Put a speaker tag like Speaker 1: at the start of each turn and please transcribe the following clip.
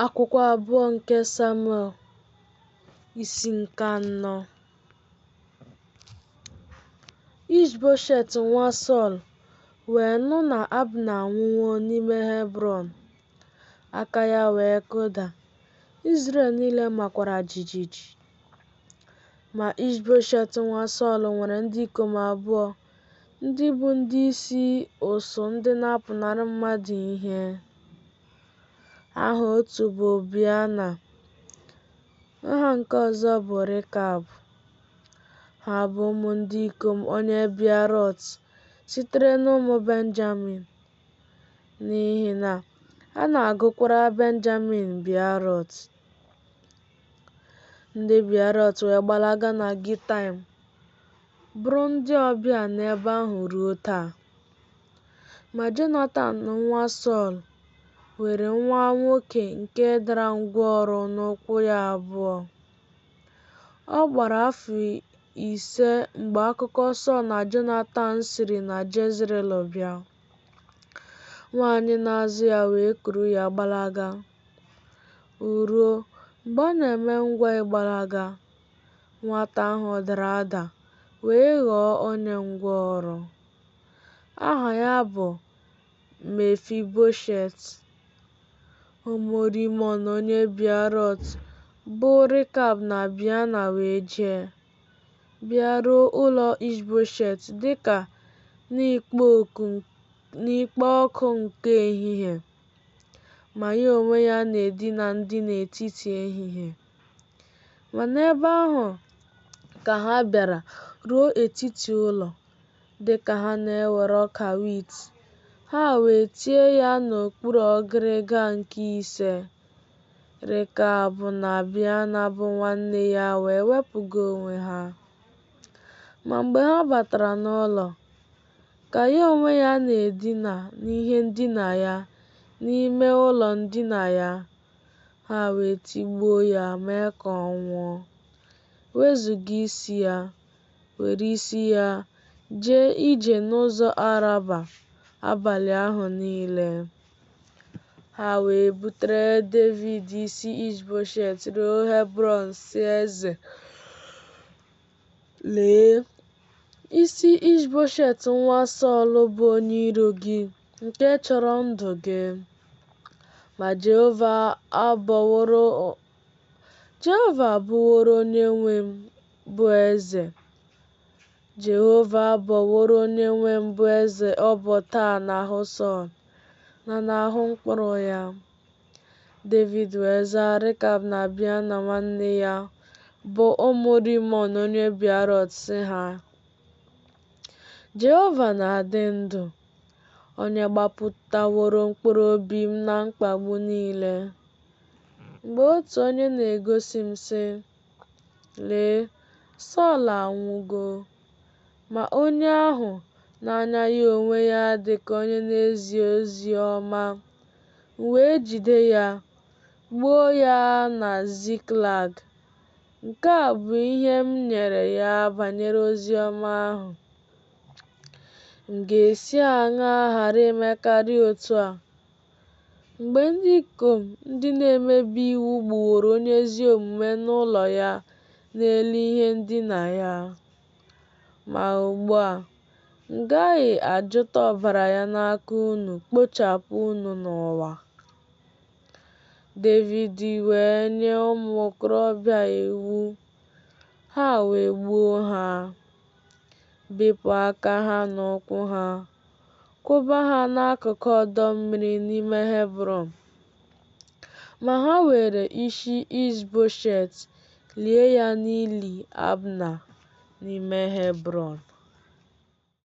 Speaker 1: Akwụkwọ abụọ nke Samuel, isi nke anọ. Ishboshet nwa Sọl wee nụ na Abna anwụwo n'ime Hebrọn, aka ya wee kụda, Izrel niile makwara jijiji. Ma Ishboshet nwa Sọl nwere ndị ikom abụọ ndị bụ ndị isi ụsụụ ndị na-apụnara mmadụ ihe. Aha otu bụ Beana, aha nke ọzọ bụ Rikab. Ha bụ ụmụ ndị ikom onye Beerọt sitere n'ụmụ Benjamin, n'ihi na a na-agụkwara Benjamin Beerọt. Ndị Beerọt wee gbalaga na Gitaim, bụrụ ndị ọbịa n'ebe ahụ ruo taa. Ma Jonatan nwa Sọl nwere nwa nwoke nke dara ngwọrọ n'ụkwụ ya abụọ. Ọ gbara afọ 5 mgbe akụkọ Sọl na Jonatan siri na Jezril bịa. Nwaanyị na-azụ ya wee kuru ya gbalaga. O ruo, mgbe ọ na-eme ngwa ịgbalaga, nwata ahụ dara ada wee ghọọ onye ngwọrọ. Aha ya bụ Mefiboshet. Ụmụ Rimọn onye Beerọt bụ Rikab na Beana wee jee, bịaruo ụlọ Ishboshet dị ka n'ikpo ọkụ nke ehihie, ma ya onwe ya na-edina ndina etiti ehihie. Ma n'ebe ahụ ka ha bịara ruo etiti ụlọ, dị ka ha na-ewere ọka wit, ha wee tie ya n'okpuru ọgịrịga nke ise. Rikab na Beana bụ nwanne ya wee wepụga onwe ha. Ma mgbe ha batara n'ụlọ, ka ya onwe ya na-edina n'ihe ndina ya n'ime ụlọ ndina ya, ha wee tigbuo ya mee ka ọ nwụọ, wezụga isi ya, were isi ya jee ije n'ụzọ Araba abalị ahụ niile. Ha wee butere Devid isi Ishboshet ruo Hebrọn, sị eze, Lee, isi Ishboshet nwa Sọl bụ onye iro gị nke chọrọ ndụ gị. Ma Jehova abụworo onyenwe m bụ eze. Jehova abọworo onyenwe m bụ eze ọbọ taa n'ahụ Sọl na n'ahụ mkpụrụ ya. Devid wee zaa Rikab na Beana nwanne ya, bụ ụmụ Rimọn onye Beerọt, sị ha, Jehova na-adị ndụ, onye gbapụtaworo mkpụrụ obi m na mkpagbu niile. Mgbe otu onye na-egosi m, sị, Lee, Sọl anwụgo, ma onye ahụ n'anya ya onwe ya dị ka onye na-ezi ozi ọma, m wee jide ya, gbuo ya na Ziklag. Nke a bụ ihe m nyere ya banyere ozi ọma ahụ. M ga-esi aṅaa ghara ime karịa otu a, mgbe ndị ikom ndị na-emebi iwu gbuworo onye ezi omume n'ụlọ ya n'elu ihe ndina ya? Ma ugbu a, m gaghị ajụta ọbara ya n'aka unu kpochapụ unu n'ụwa. Devid wee nye ụmụ okorobịa iwu, ha wee gbuo ha, bepụ aka ha na ụkwụ ha, kwụba ha n'akụkụ ọdọ mmiri n'ime Hebrọn. Ma ha weere isi Ishboshet lie ya n'ili Abna n'ime Hebrọn.